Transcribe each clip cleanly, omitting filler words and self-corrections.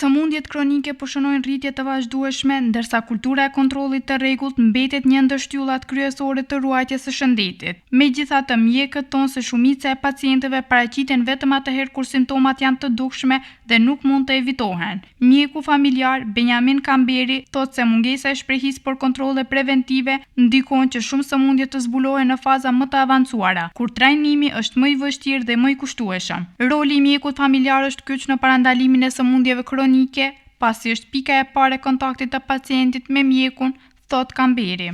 Sëmundjet kronike po shënojnë rritje të vazhdueshme, ndërsa kultura e kontrollit të rregullt mbetet një ndër shtyllat kryesore të ruajtjes së shëndetit. Megjithatë, mjekët thonë se shumica e pacientëve paraqiten vetëm atëherë kur simptomat janë të dukshme dhe nuk mund të evitohen. Mjeku familjar, Benjamin Kamberi, thotë se mungesa e shprehisë për kontrolle preventive ndikon që shumë sëmundje të zbulohen në faza më të avancuara, kur trajnimi është më i vështirë dhe më i kushtueshëm. Roli i mjekut familjar është kyç në parandalimin e sëmundjeve kronike, pasi është pika e parë e kontaktit të pacientit me mjekun, thotë Kamberi.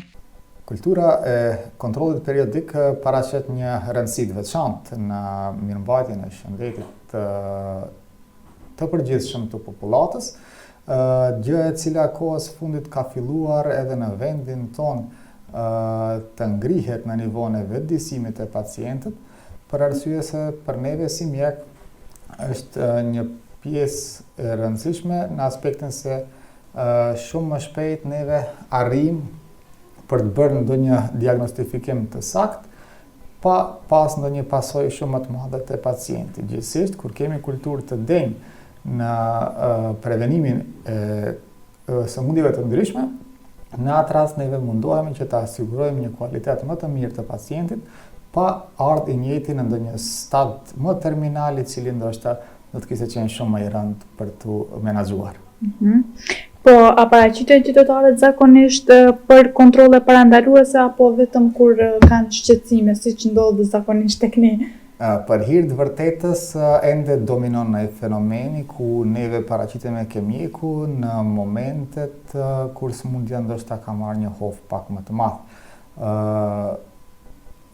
Kultura e kontrollit periodik paraqet një rëndësi të veçantë në mirëmbajtjen e shëndetit të, të përgjithshëm të popullatës, gjë e cila kohës së fundit ka filluar edhe në vendin tonë të ngrihet në nivonë e vetëdijesimit te pacientët, për arsye se për neve si mjek është një pjesë e rëndësishme në aspektin se shumë më shpejt neve arrijmë për të bërë ndonjë diagnostifikim të saktë, pa pas ndonjë pasojë shumë më të madhe te pacienti. Gjithsesi, kur kemi kulturë të denjë në prevenimin e sëmundjeve të ndryshme, në atë rast neve mundohemi që ta sigurojmë një kualitet më të mirë të pacientit, pa ardhë i njëjti në ndonjë stad më terminal i cili ndoshta do të kishte qenë shumë më i rëndë për t'u menaxhuar. Mhm. Po, a paraqiten qytetarët zakonisht për kontrolle parandaluese apo vetëm kur kanë shqetësime, siç ndodh zakonisht tek ne? Për hir të vërtetës, ende dominon ai fenomeni ku neve paraqitemi ke mjeku në momentet kur sëmundja ndoshta ka marrë një hov pak më të madh.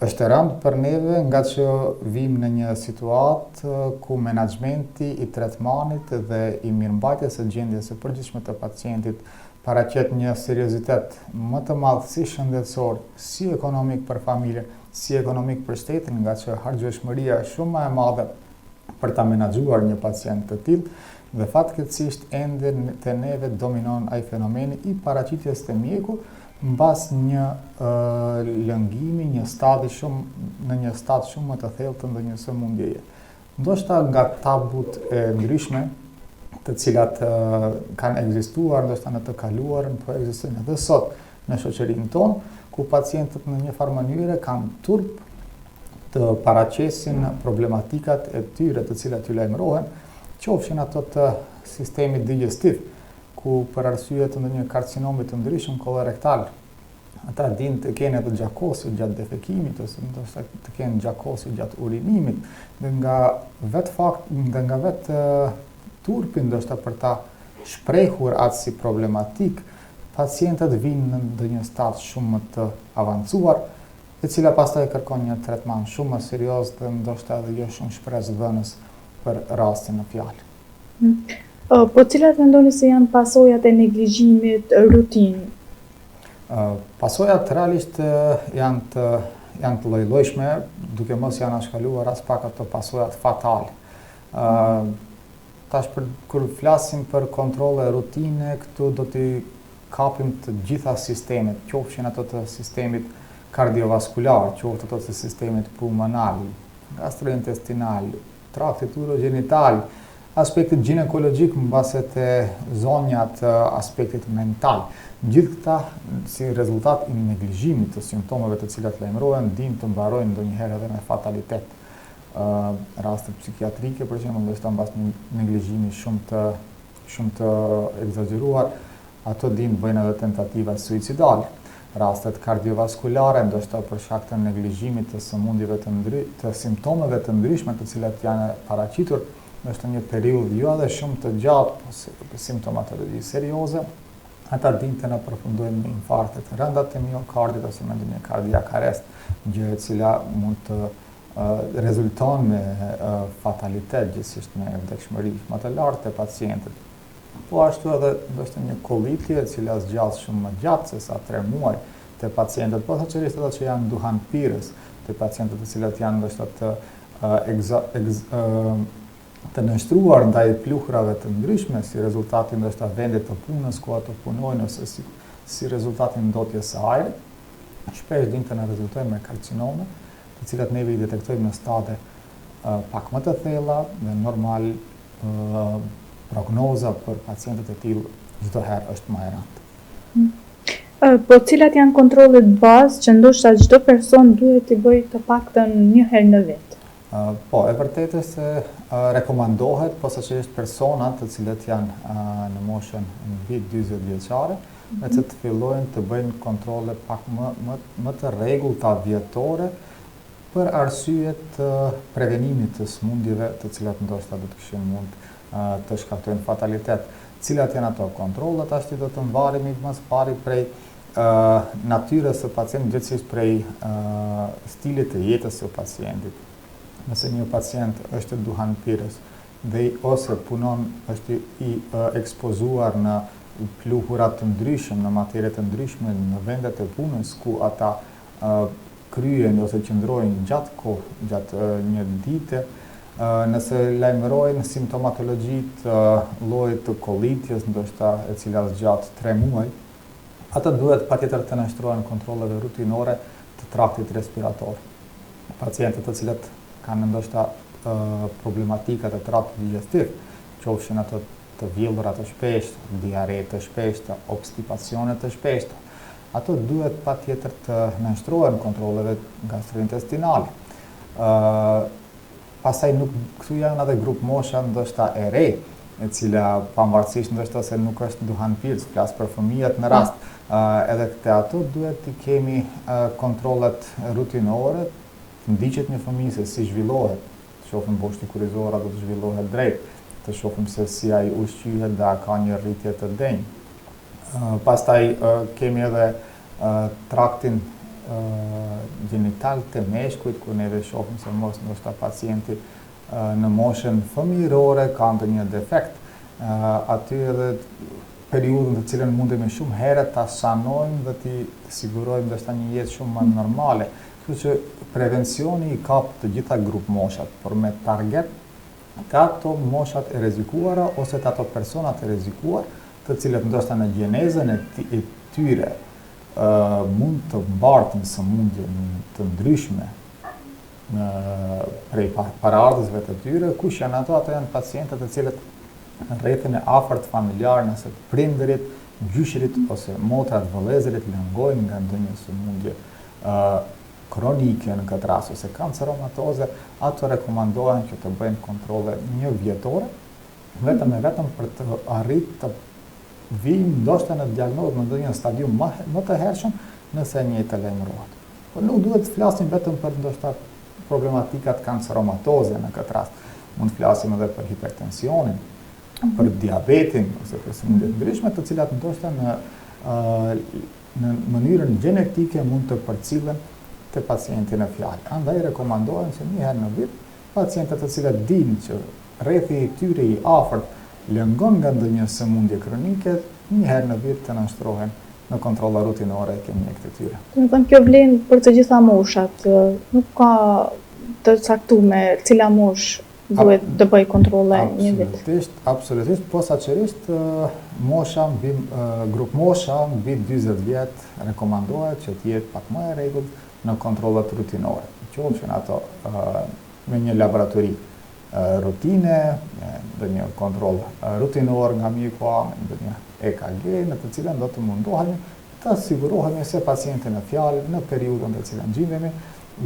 Është e rëndë për neve ngaqë vijmë në një situatë ku menaxhmenti i tretmanit dhe i mirëmbajtjes së gjendjes së përgjithshme të pacientit paraqet një seriozitet më të madh si shëndetësor, si ekonomik për familjen, si ekonomik për shtetin, ngaqë harxhueshmëria është shumë më e madhe për ta menaxhuar një pacient të tillë dhe fatkeqësisht ende te neve dominon ai fenomeni i paraqitjes te mjeku mbas një lëngimi, një stadi shumë, në një stad shumë më të thellë të ndonjë sëmundjeje. Ndoshta nga tabut e ndryshme, të cilat kanë ekzistuar ndoshta në të kaluarën, po ekzistojnë edhe sot në shoqërinë tonë, ku pacientët në një farë mënyre kanë turp të paraqesin problematikat e tyre të cilat ju lajmërohen, qofshin ato të sistemit digjestiv, ku për arsye të ndonjë karcinomi të ndryshëm kolorektal, ata dinë të kenë edhe gjakosje gjatë defekimit ose ndoshta të kenë gjakosje gjatë urinimit, dhe nga vetë fakt, dhe nga vetë turpi ndoshta për ta shprehur atë si problematikë, pacientët vijnë në ndonjë stad shumë më të avancuar, e cila pastaj kërkon një tretman shumë më serioz dhe ndoshta edhe jo shumë shpresëdhënës për rastin në fjalë. Po cilat mendoni se janë pasojat e neglizhimit rutinë? Pasojat realisht janë të janë të llojllojshme, duke mos i anashkaluar aspak ato pasojat fatale. Tash për kur flasim për kontrolle rutine, këtu do t'i kapim të gjitha sistemet, qofshin ato të sistemit kardiovaskular, qoftë ato të sistemit pulmonal, gastrointestinal, traktit urogjenital, aspektit gjinekologjik mbase te zonjat aspektit mental. Gjithë këta si rezultat i neglizhimit të simptomeve të cilat lajmërohen, dinë të mbarojnë ndonjëherë edhe me fatalitet. Rastet psikiatrike, për shembull, ndoshta mbas një neglizhimi shumë të shumë të ekzagjeruar, ato dinë të bëjnë edhe tentativa suicidale. Rastet kardiovaskulare, ndoshta për shkak të neglizhimit të sëmundjeve të ndry, të simptomeve të ndryshme të cilat janë paraqitur, ndoshta një periudhë jo edhe shumë të gjatë, po simptomatologji serioze, ata dinë të na përfundojnë me infarte të rënda të miokardit ose me ndonjë kardiak arrest, gjë e cila mund të rezulton me fatalitet, gjithsesi me vdekshmëri më të lartë te pacientët. Po ashtu edhe ndoshta një kollitje e cila zgjat shumë më gjatë se sa 3 muaj te pacientët, posaçërisht ata që janë duhanpirës, te pacientët të cilët janë ndoshta të egza, egz, të nënshtruar ndaj pluhrave të ndryshme si rezultat i ndoshta vendit të punës ku ato punojnë ose si, si rezultat i ndotjes së ajrit, shpesh dinë të na rezultojnë me karcinome, të cilat neve i detektojmë në stade pak më të thella dhe normal. Prognoza për pacientët e tillë çdo herë është më e rëndë. Po cilat janë kontrollet bazë që ndoshta çdo person duhet t'i bëjë të paktën një herë në vit? Po, e vërtetë është se rekomandohet posaçërisht personat të cilët janë në moshën mbi 40 vjeçare, me që të fillojnë të bëjnë kontrolle pak më, më, më të rregullta vjetore për arsye të prevenimit të sëmundjeve të cilat ndoshta do të kishin mund të shkaktojnë fatalitet. Cilat janë ato kontrolle, tashti do të mvaremi më së pari prej natyrës së pacientit, gjithsesi prej stilit të jetës së pacientit. Nëse një pacient është duhanpirës dhe ose punon është i ekspozuar në pluhura të ndryshëm, në materie të ndryshme në vendet e punës ku ata kryejnë ose qëndrojnë gjatë kohë, gjatë një dite, nëse lajmërojnë simptomatologji të llojit të kollitjes, ndoshta e cila zgjat 3 muaj, ata duhet patjetër të nënshtrohen kontrolleve rutinore të traktit respirator. Pacientët të cilët kanë ndoshta problematika të traktit digestiv, qofshin ato të vjellura të shpeshta, diarre të shpeshta, obstipacione të shpeshta, ato duhet patjetër të nënshtrohen kontrolleve gastrointestinale. Ë pastaj nuk këtu janë edhe grup mosha ndoshta e re, e cila pavarësisht ndoshta se nuk është duhanpirës, flas për fëmijët në rast, edhe te ato duhet t'i kemi kontrollet rutinore, të ndiqet një fëmijë se si zhvillohet, të shohim boshti kurrizor a do të zhvillohet drejt, të shohim se si ai ushqyhet dhe a ka një rritje të denjë. Pastaj kemi edhe traktin gjenital te meshkujt, ku neve shohim se mos ndoshta pacienti në moshën fëmijërore ka ndonjë defekt. Aty edhe periudhën të cilën mundemi shumë herët ta sanojmë dhe t'i sigurojmë ndoshta një jetë shumë më normale. Kështu që prevencioni i kap të gjitha grupmoshat, por me target te ato moshat e rrezikuara ose te ato personat e rrezikuar, të cilët ndoshta në gjenezën e tyre mund të mbartin sëmundje të ndryshme në prej paraardhësve të tyre, kush janë ato? Ato janë pacientët të cilët në rrethin e afërt familjar, nëse prindërit, gjyshërit ose motrat, vëllezërit lëngojnë nga ndonjë sëmundje kronike në këtë rast ose kanceromatoze, ato rekomandohen që të bëjnë kontrolle një vjetore, vetëm e vetëm për të arrit të vijnë ndoshta në diagnozë në ndonjë stadium më, më të hershëm, nëse e njëjta lajmërohet. Por nuk duhet të flasim vetëm për ndoshta problematikat kanceromatoze në këtë rast. Mund të flasim edhe për hipertensionin, për diabetin ose për sëmundje të ndryshme, të cilat ndoshta në në mënyrën gjenetike mund të përcillen te pacienti në fjalë. Andaj rekomandohen që një herë në vit pacientët të cilët dinë që rrethi i tyre i afërt lëngon nga ndonjë sëmundje kronike, një herë në vit të nënshtrohen në kontrolla rutinore ke mjekët e tyre. Domethënë kjo vlen për të gjitha moshat, nuk ka të caktume cila moshë duhet të bëjë kontrolle një vit. Absolutisht, absolutisht, posaçërisht mosha mbi grupmosha mbi 40 vjet rekomandohet që të jetë pak më e rregullt në kontrollet rutinore, qofshin ato me një laboratori rutine, me ndonjë kontroll rutinor nga mjeku amë, ndonjë EKG, në të cilën do të mundohemi të sigurohemi se pacienti në fjalë në periudhën të cilën gjindemi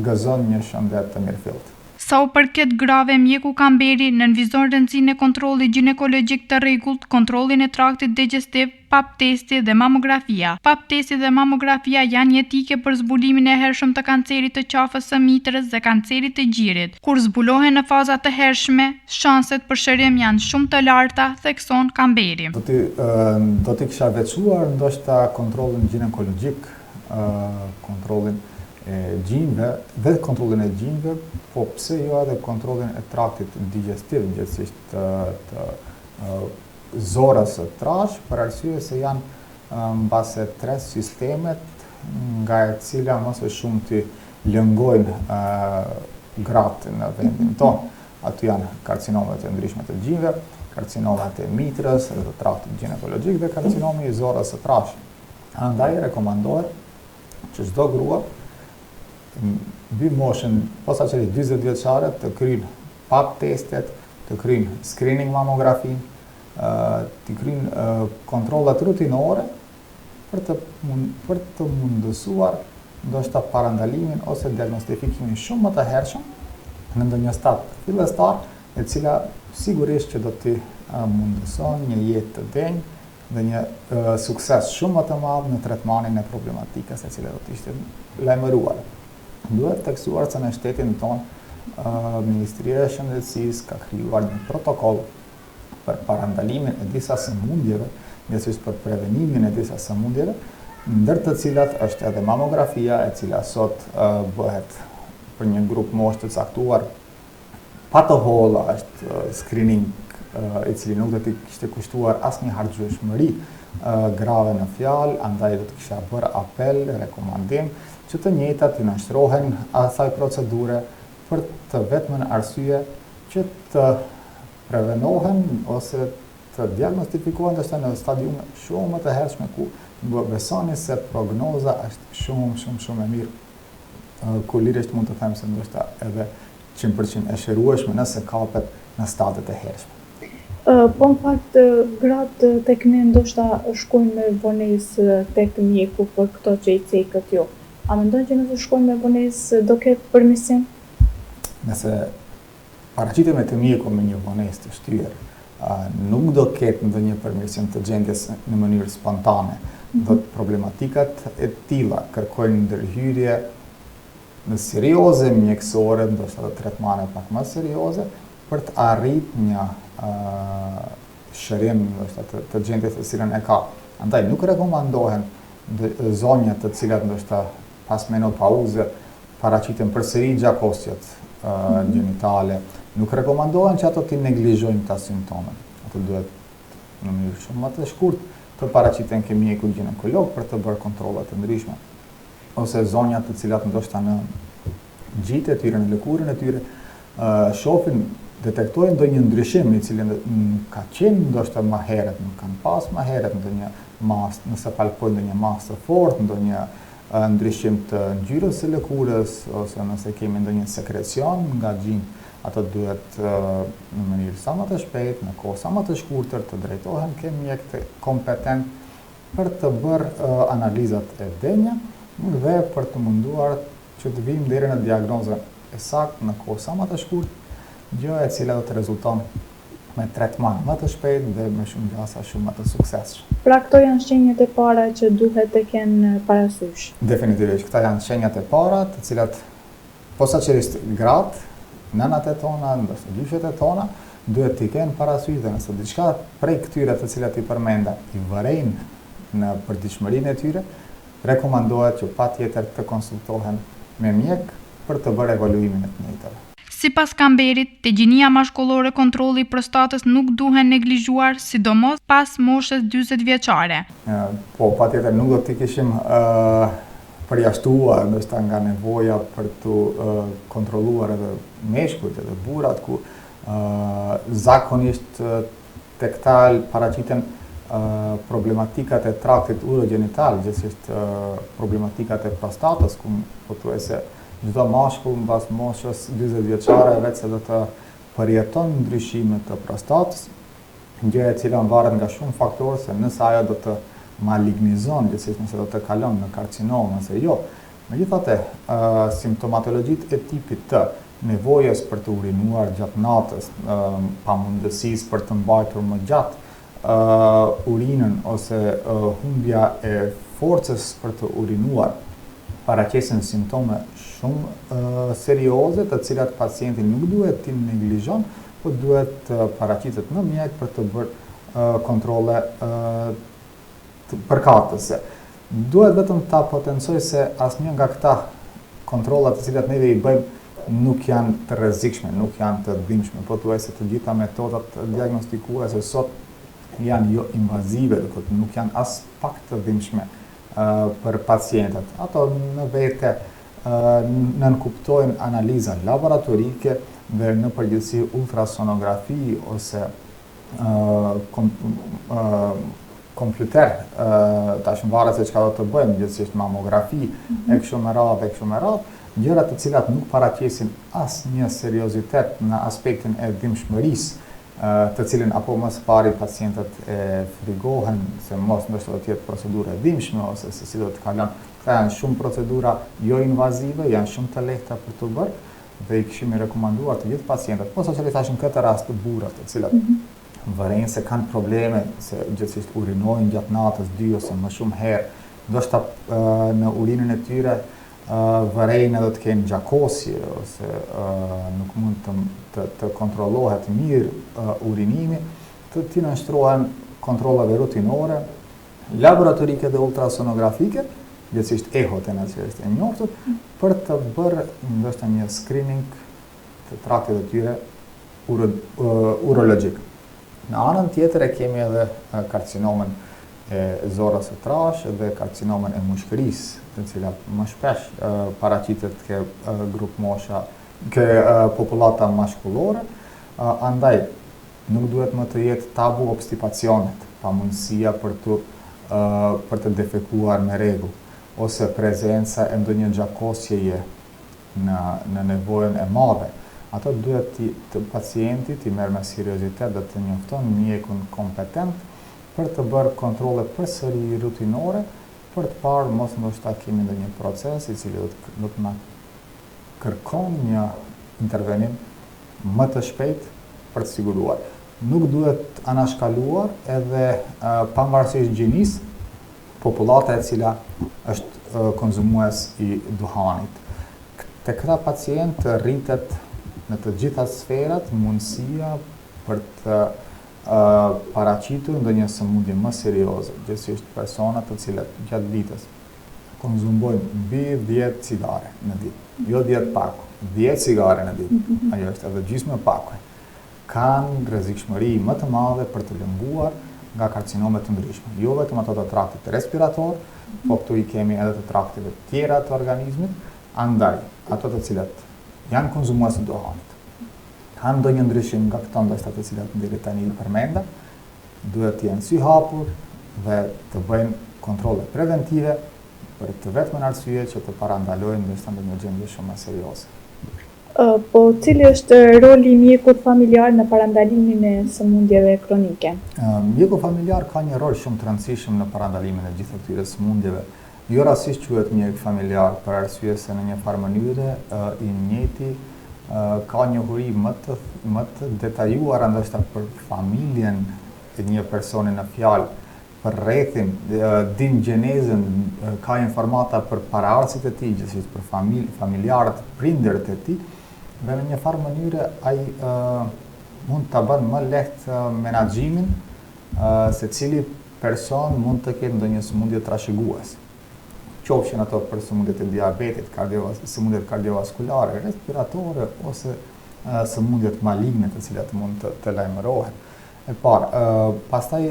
gëzon një shëndet të mirëfilltë. Sa u përket grave, mjeku Kamberi nënvizon rëndësinë e kontrollit gjinekologjik të rregullt, kontrollin e traktit digjestiv, pap testi dhe mamografia. Pap testi dhe mamografia janë jetike për zbulimin e hershëm të kancerit të qafës së mitrës dhe kancerit të gjirit. Kur zbulohen në faza të hershme, shanset për shërim janë shumë të larta, thekson Kamberi. Do t'i do t'i kisha veçuar ndoshta kontrollin gjinekologjik, kontrollin e gjinjve, dhe kontrollin e gjinjve, po pse jo edhe kontrollin e traktit digestiv, gjithsesi të, të zorrës së trashë, për arsye se janë mbase tre sistemet nga e cila më së shumti lëngojnë gratë në vendin tonë. Aty janë karcinomet e ndryshme të gjinjve, karcinomet e mitrës dhe të traktit gjinekologjik dhe karcinomi i zorrës së trashë. Andaj rekomandohet që çdo grua mbi moshën posaçërisht 40 vjeçare të kryjnë pap testet, të kryjnë screening mamografinë. t'i kryjnë kontrollet rutinore për të për të mundësuar ndoshta parandalimin ose diagnostifikimin shumë më të hershëm në ndonjë stad fillestar, e cila sigurisht që do t'i mundëson një jetë të denjë dhe një sukses shumë më të madh në tretmanin e problematikës e cila do të ishte lajmëruar. Duhet theksuar se në shtetin tonë Ministria e Shëndetësisë ka krijuar një protokoll për parandalimin e disa sëmundjeve, gjegjësisht për prevenimin e disa sëmundjeve, ndër të cilat është edhe mamografia e cila sot bëhet për një grup moshë të caktuar pa të holla është screening i cili nuk do t'i kishte kushtuar asnjë harxhueshmëri grave në fjalë, andaj do të kisha bërë apel, rekomandim, që të njëjtat t'i nënshtrohen asaj procedure për të vetmen arsye që të prevenohen ose të diagnostifikohen ndoshta në stadiume shumë më të hershme ku më besoni se prognoza është shumë shumë shumë e mirë ku lirisht mund të them se ndoshta edhe 100% e shërueshme nëse kapet në stadet e hershme. Po në fakt gratë tek ne ndoshta shkojnë me vonesë tek mjeku për këto që i cekët ju. A mendon që nëse shkojnë me vonesë do ketë përmirësim? Nëse paraqitemi te mjeku me një vonesë të shtyrë, nuk do ketë ndonjë përmirësim të gjendjes në mënyrë spontane. Mm -hmm. Problematikat e tilla kërkojnë ndërhyrje më serioze mjekësore, ndoshta edhe tretmane pak më serioze, për të arrit një uh, shërim ndoshta të, të gjendjes të cilën e ka. Andaj nuk rekomandohen zonjat të cilat ndoshta pas menopauze paraqiten përsëri gjakosjet mm -hmm. gjenitale, nuk rekomandohen që ato t'i neglizhojnë këta simptome. Ato duhet në mënyrë shumë më të shkurt të paraqiten ke mjeku gjinekolog për të bërë kontrolle të ndryshme. Ose zonjat të cilat ndoshta në gjitë e tyre, në lëkurën e tyre, shohin, detektojnë ndonjë ndryshim i cili nuk ka qenë ndoshta më herët, nuk kanë pas më herët ndonjë masë, nëse palpojnë ndonjë masë të fortë, ndonjë ndryshim të ngjyrës së lëkurës ose nëse kemi ndonjë sekrecion nga gjinjtë, ato duhet në mënyrë sa më të shpejtë, në kohë sa më të shkurtër të drejtohen ke mjekët kompetent për të bërë analizat e denja dhe për të munduar që të vijmë deri në diagnozën e saktë në kohë sa më të shkurt, gjë e cila do të rezulton me tretman më të shpejtë dhe me shumë gjasa shumë më të suksesshëm. Pra këto janë shenjat e para që duhet të kenë parasysh. Definitivisht, këta janë shenjat e para, të cilat posaçërisht gratë, nënat e tona, ndoshta gjyshet e tona, duhet t'i kenë parasysh dhe nëse diçka prej këtyre të cilat i përmenda i vërejnë në përditshmërinë e tyre, rekomandohet që patjetër të konsultohen me mjek për të bërë evaluimin e të njëjtave. Sipas Kamberit, te gjinia mashkullore kontrolli i prostatës nuk duhen neglizhuar, sidomos pas moshës 40 vjeçare. Po, patjetër nuk do t'i kishim përjashtuar ndoshta nga nevoja për t'u kontrolluar edhe meshkujt edhe burrat ku zakonisht tek ta paraqiten problematikat e traktit urogjenital, gjegjësisht problematikat e prostatës, ku pothuajse Çdo mashkull mbas moshës 40 vjeçare veçse do të përjeton ndryshime të prostatës, gjë e cila varet nga shumë faktorë se nëse ajo do të malignizon, gjegjësisht nëse do të kalon në karcinom ose jo. Megjithatë, simptomatologjitë e tipit të nevojës për të urinuar gjatë natës, pamundësisë për të mbajtur më gjatë urinën ose humbja e forcës për të urinuar paraqesin simptome shumë serioze, të cilat pacienti nuk duhet t'i neglizhon, po duhet të paraqitet në mjek për të bërë kontrolle përkatëse. Duhet vetëm ta potencoj se asnjë nga këta kontrolla të cilat neve i bëjmë nuk janë të rrezikshme, nuk janë të dhimbshme. Pothuajse të gjitha metodat diagnostikuese sot janë jo invazive, do të thotë nuk janë as pak të dhimbshme për pacientët. Ato në vete nënkuptojnë analiza laboratorike dhe në përgjithësi ultrasonografi ose kompjuter, tash varet se çka do të bëjmë, gjegjësisht mamografi, mm -hmm. e kështu me radhë, e kështu me radhë, gjëra të cilat nuk paraqesin asnjë seriozitet në aspektin e dhimbshmërisë. të cilën apo më së pari pacientët e frigohen se mos ndoshta do të jetë procedurë e dhimbshme ose se si do të kalon. Këta janë shumë procedura jo invazive, janë shumë të lehta për t'u bërë dhe i kishim rekomanduar të gjithë pacientët, posaçërisht tash në këtë rast burrat, të cilët mm -hmm. vërejnë se kanë probleme, se gjithsesi urinojnë gjatë natës dy ose më shumë herë, ndoshta në urinën e tyre vërejnë edhe të kenë gjakosje ose nuk mund të të, të kontrollohet mirë urinimi, të t'i nënshtrohen kontrolleve rutinore, laboratorike dhe ultrasonografike, gjithsesi eho te na që është e njohur, për të bërë ndoshta një screening të traktit të tyre uro, urologjik. Në anën tjetër e kemi edhe karcinomën e zorrës së trashë dhe karcinomën e mushkërisë, e cila më shpesh paraqitet ke grupmosha, ke popullata mashkullore, andaj nuk duhet më të jetë tabu obstipacionet, pamundësia për të për të defekuar me rregull ose prezenca e ndonjë gjakosjeje në në nevojën e madhe. Ato duhet t'i të pacienti t'i merr me seriozitet dhe të njofton mjekun kompetent për të bërë kontrolle përsëri rutinore për të parë mos ndoshta kemi ndonjë proces i cili do të do të na kërkon një intervenim më të shpejtë për të siguruar. Nuk duhet anashkaluar edhe pavarësisht gjinisë, popullata e cila është konzumues i duhanit. Te këta pacientë rritet në të gjitha sferat mundësia për të paraqitur ndonjë sëmundje më serioze, gjithsesi persona të cilët gjatë ditës konzumojnë mbi 10 cigare në ditë, jo 10 pako, 10 cigare në ditë, ajo është edhe gjysmë pako. kanë rrezikshmëri më të madhe për të lënguar nga karcinome të ndryshme, jo vetëm ato të traktit respirator, po këtu i kemi edhe të trakteve të tjera të organizmit, andaj ato të cilat janë konzumues të duhanit, kanë ndonjë ndryshim nga këto ndoshta të cilat deri tani i përmenda, duhet të jenë syhapur dhe të bëjnë kontrolle preventive për të vetmen arsye që të parandalojnë ndoshta ndonjë gjendje shumë më serioze. Po cili është roli i mjekut familjar në parandalimin e sëmundjeve kronike? Mjeku familjar ka një rol shumë të rëndësishëm në parandalimin e gjithë këtyre sëmundjeve. Jo rastësisht quhet mjek familjar, për arsye se në një farë mënyre i njëjti ka njohuri më të më të detajuara ndoshta për familjen e një personi në fjalë, për rrethin, din gjenezën, ka informata për paraardhësit e tij, gjithsesi për familj, familjarët, prindërit e tij, dhe në një farë mënyre ai mund ta bën më lehtë menaxhimin se cili person mund të ketë ndonjë sëmundje trashëguese. Qofshin ato për sëmundjet e diabetit, kardiovas, sëmundjet kardiovaskulare, respiratore ose sëmundjet maligne të cilat mund të, të lajmërohen. E parë, pastaj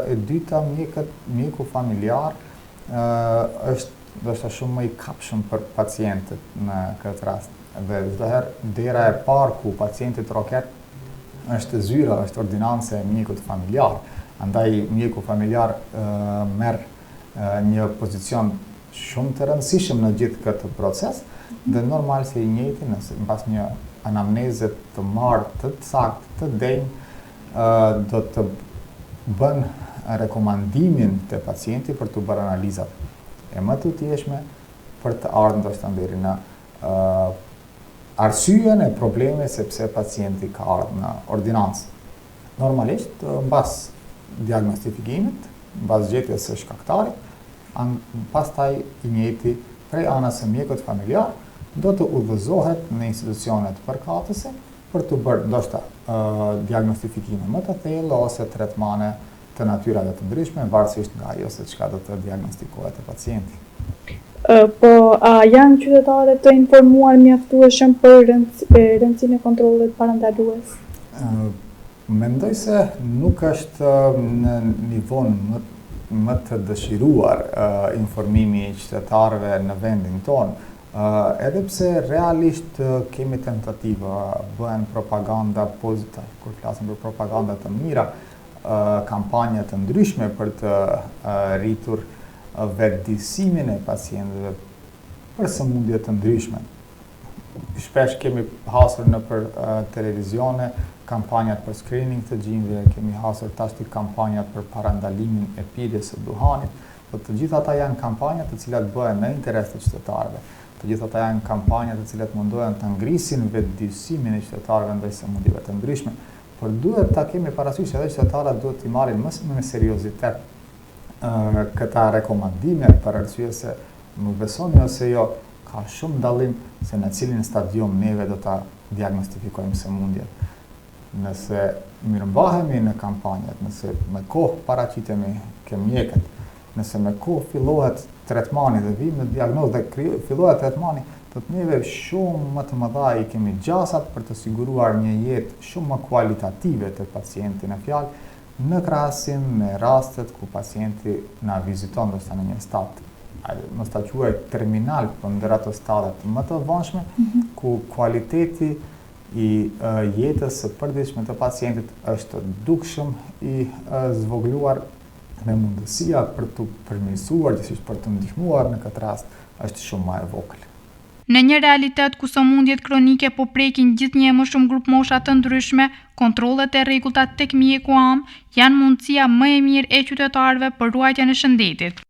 e dyta mjekët, mjeku familjar është ndoshta shumë më i kapshëm për pacientët në këtë rast. Dhe çdo herë dera e parë ku pacienti troket është zyra, është ordinanca e mjekut familjar. Andaj mjeku familjar merr një pozicion shumë të rëndësishëm në gjithë këtë proces dhe normal se i njëjti nëse mbas një anamneze të marrë të saktë, të denjë, do të bën rekomandimin te pacienti për të bërë analizat e më të mëtejshme për të ardhur ndoshta deri në arsyen e problemit sepse pacienti ka ardhur në ordinancë. Normalisht, mbas diagnostifikimit, mbas gjetjes së shkaktarit, pastaj i njëjti prej anës së mjekut familjar do të udhëzohet në institucionet përkatëse për të bërë ndoshta diagnostifikime më të thella ose tretmane të natyrave të ndryshme, varësisht nga ajo se çka do të diagnostikohet te pacienti. Po, a janë qytetarët të informuar mjaftueshëm për rëndësinë e kontrollit parandalues? Mendoj se nuk është në nivonë më, më të dëshiruar informimi i qytetarëve në vendin tonë. Edhe pse realisht kemi tentativa, bëhen propaganda pozitive, kur flasim për propaganda të mira, kampanja të ndryshme për të rritur vetëdijësimin e pacientëve për sëmundje të ndryshme. Shpesh kemi hasur nëpër televizione kampanjat për screening të gjinjve, kemi hasur tashti kampanjat për parandalimin e pirjes së duhanit, po të gjitha ata janë kampanja të cilat bëhen në interes të qytetarëve. Të gjitha ata janë kampanja të cilat mundohen të ngrisin vetëdijësimin e qytetarëve ndaj sëmundjeve të ndryshme. Por duhet ta kemi parasysh edhe qytetarët duhet t'i marrin më me seriozitet këta rekomandime për arsye se më besoni ose jo, ka shumë dallim se në cilin stadium neve do ta diagnostifikojmë sëmundjen. Nëse mirëmbahemi në kampanjat, nëse me kohë paraqitemi ke mjekët, nëse me kohë fillohet tretmani dhe vijmë në diagnozë dhe fillohet tretmani, do të neve shumë më të mëdha i kemi gjasat për të siguruar një jetë shumë më kualitative të pacientit në fjalë, në krahasim me rastet ku pacienti na viziton ndoshta në një stad, ajde, mos ta quaj terminal, po ndër ato stadet më të vonshme, mm -hmm. ku kualiteti i jetës së përditshme të pacientit është dukshëm i zvogëluar dhe mundësia për t'u përmirësuar, gjithsesi për të ndihmuar në këtë rast, është shumë më e vogël. Në një realitet ku sëmundjet kronike po prekin gjithnjë e më shumë grupmosha të ndryshme, kontrollet e rregullta tek mjeku amë janë mundësia më e mirë e qytetarëve për ruajtjen e shëndetit.